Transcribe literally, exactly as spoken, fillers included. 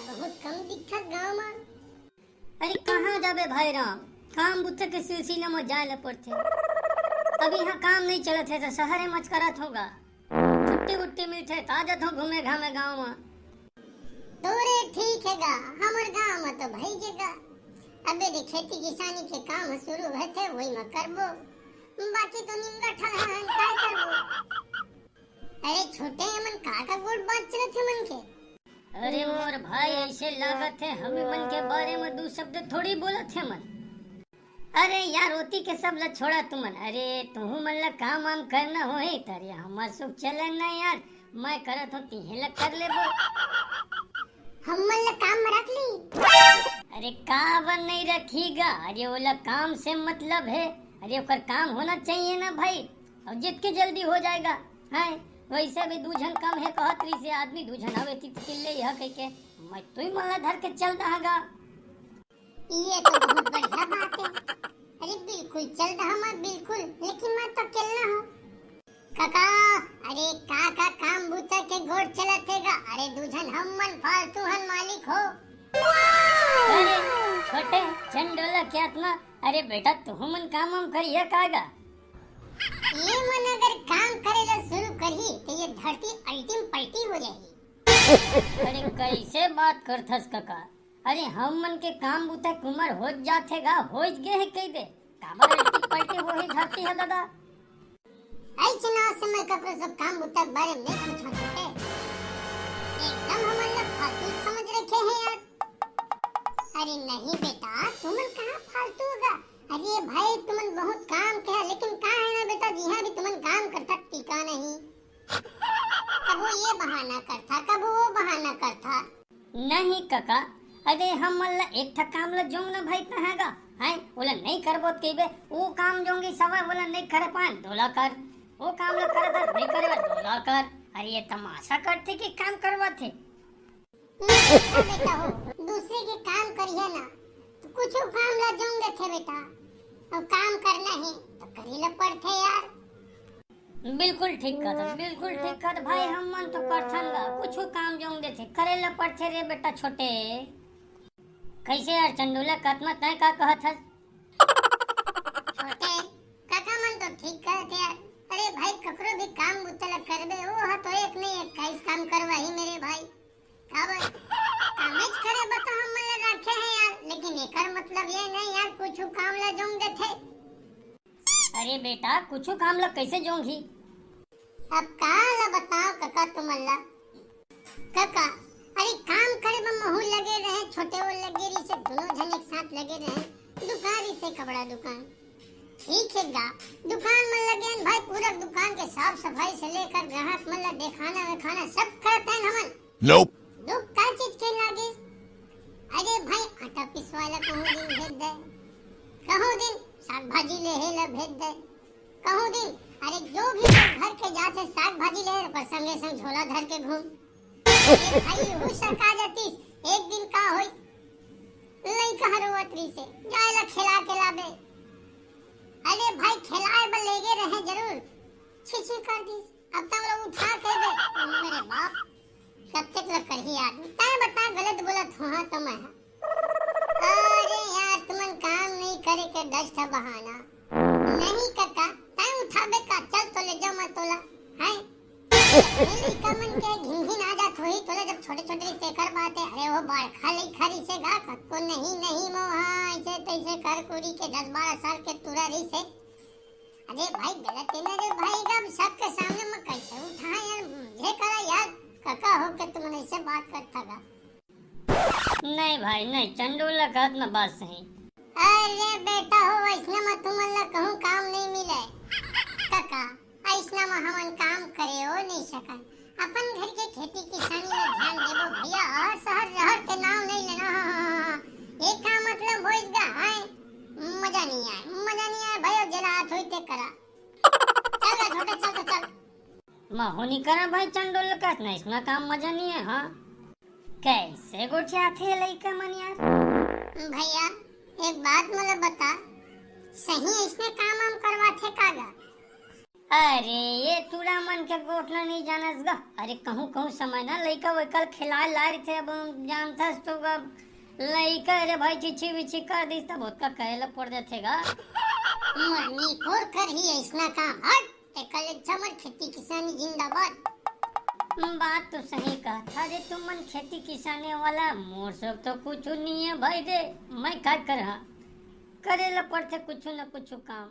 बहुत कम दिखथस गांव म। अरे कहाँ जाबे भाई राम, काम बुता के सिलसिला म जाए ल पड़थे। अब यहाँ काम नहीं चलत हे त शहरे म करत होगा। छुट्टी उट्टी मिलथे त आ जाथों घूमे घामे गांव म। तोरे ठीक हे गा, हमर गांव म तो भई गे गा। अबे दे खेती किसानी के काम ह शुरू होथे, वही म करबो। बाकी तो निंगा ठलहा हन, काय करबो? अरे छोटे, हमन का का गोठ बात चलत हे मन के? अरे मोर भाई, ऐसे लागत हे हमी मन के बारे म दू शब्द थोड़ी बोलत हे मन। अरे यार, ओती के सब ल छोड़ा तुमन। अरे तुहू मन ल काम वाम करना होही त अरे हमर सुख चले ना यार, मैं करत हों तिहे ल कर लेबो। हमन ल काम म रख ली। अरे काबर नहीं रखी गा? अरे ओला काम से मतलब हे। अरे ओकर काम होना चाहिए ना भाई, अउ जितके जल्दी हो जाएगा। हैं, वैसे भी दू झन कम हे कहत रहिसे आदमी, दू झन हवे तितकिल्ले यह कहिके मैं तुई मन ला धर के चल दहा गा। ये तो बहुत बढ़िया बात हे। अरे बिल्कुल चल दहा मैं, बिल्कुल, लेकिन मैं तो अकेला हूँ। कका, अरे का का काम बुता के गोठ चलत हे गा? अरे दू झन हमन फालतू हन मालिक हो। अरे छोटे चंडोला के आत्मा, अरे बेटा तुहू मन काम वाम करिया का गा? ये मन अगर काम करे ला शुरू करही त ये धरती अल्टीम पल्टी हो जाही। अरे कैसे बात करथस कका? अरे हम मन के काम बुता के उमर होत जात हे गा, होत गे हे कहि दे, काबर अल्टी पल्टी होही धरती ह दादा? अई चुनाव से मैं ककरो सब काम बुता के बारे में नहीं पूछो छोटे। एकदम हमन लोग फालतू समझ रखे हैं यार। अरे नहीं बेटा, तुमन कहाँ फालतू गा? अरे भाई तुमन बहुत काम के, लेकिन का है ना बेटा, जिहाँ भी तुमन काम करता टिका नहीं। कभू ये बहाना करथा, कभू वो बहाना करथा। नहीं कका, अरे हमन ला एक ठा काम ला जोंग ना भाई तहाँ गा, हैं? ओला नहीं करबो त कहिबे, वो काम जोंगी सवा, ओला नहीं करे पान, तोला कर। वो काम ला करे त नहीं करे बर, तोला कर। अरे ये तमाशा करथे कि काम करवाथे? नहीं बेटा हो, दूसरे के काम करिया ना, तो कुछ काम ला जोंग देथे बेटा, और काम करना ही तो करी ला पड़थे यार। बिल्कुल ठीक कहत, बिल्कुल ठीक कहत भाई, हमन तो करथन गा, कुछु काम जोंग देथे, करे ल पड़थे रे बेटा छोटे। कैसे यार चंडोला कतमा, तैं का कहत हस? छोटे, काका मन तो ठीक कहत हे यार। अरे भाई, ककरो भी काम बुता ल करबे, वो ह तो एक नहीं एक काइस काम करवाही मेरे भाई। काबर? कामेच करे बर तो हमन ल राखे हे यार, लेकिन एकर मतलब ये नहीं यार, कुछु काम ल जोंग देथे। अरे बेटा, कुछु काम ल कैसे जोंगही? अब का ल बताओ कका तुमन ल? कका, अरे काम करे बर महू लगे रहे, छोटे वो लगे रहिसे, दोनों झन एक साथ लगे रहे, दुकान रहिसे, कपड़ा दुकान। ठीक है गा, दुकान में लगे हैं भाई, पूरा दुकान के साफ सफाई से लेकर ग्राहक मन ला देखाना वेखाना सब करत हैं हमन। Nope। दुख का चीज के लागे? अरे भाई, आटा पिसवाए ला कहूँ दिन भेज दे, कहूँ दिन साग भाजी लेहे ला भेज दे, कहूँ दिन, अरे जो भी लोग घर के जाथे साग भाजी लेहे, ओकर संगे संग झोला धर के घूम। अरे भाई, यहू सका जातिस, एक दिन का होइस, लइका ह रोवत रहिसे, जाए ला खेला के लाबे। अरे भाई, खेलाए बर लेगे रहे जरूर, छी छी कर दिस। अब तक लोग उठा के दे, मेरे बाप, कब तक लोग करही यार? तैं बता, गलत बोलत हो हाँ तो मैं हा। अरे यार, तुमन काम नहीं करे के दस ठा बहाना। नहीं कका, तैं उठाबे का, चल तो ले जाओ मैं तोला, हैं? ये लइका मन के घिन घिन आ जात होही तोला, जब छोटे छोटे रहिस तेकर बात है। अरे वो बड़खा लइका रहिसे गा, कतको नहीं नहीं मोहा, ऐसे तैसे कर कुरी के दस बारह साल के टूरा रहिसे। अरे भाई, गलत है ना रे भाई, अब सबके सामने मैं कैसे उठा यार, मुझे करा यार, कका हो के तुमन ऐसे बात करता गा। नहीं भाई, नहीं, चंडोला कहत ना बात सही। अरे बेटा हो, वैसने में तुमन ला कहूँ काम नहीं मिले। कका, ऐसना में हमन काम करे ओ नहीं सकन। अपन घर के खेती किसानी में ध्यान देबो भैया, और शहर रहर के नाम नहीं लेना। हाँ, हाँ, हाँ, हाँ। ये का मतलब होइस गा, हैं? मजा नहीं आए, मजा नहीं आए भाई, जेला हाथ होई ते करा। चल रे छोटे, चल तो चल। महू नी करा भाई चंडोल कस, ना इसमें काम मजा नहीं है, हाँ। कैसे गोठियाथे लइका मन यार? भैया, एक बात मोला बता, सही इसने काम वाम करवाथे का गा? अरे, ये टूरा मन के गोठ ला नहीं जानस गा। अरे कहूँ कहूँ समय ना लइका वइका ल खेलाए लाए रहिथे, अब जानथस तो गा, लइका रे भाई चिछी विछी कर दिस तब ओतका करे ला पड़ जाथे गा। मरनी कोर करही अइसना काम, हट। तेकर ले अच्छा मोर खेती किसानी जिंदाबाद। बात तो सही कहत हस रे तुमन खेती किसानी वाला, मोर सब तो कुछु नहीं है भाई रे, मैं का करहा, करे ला पड़थे कुछु न कुछु काम।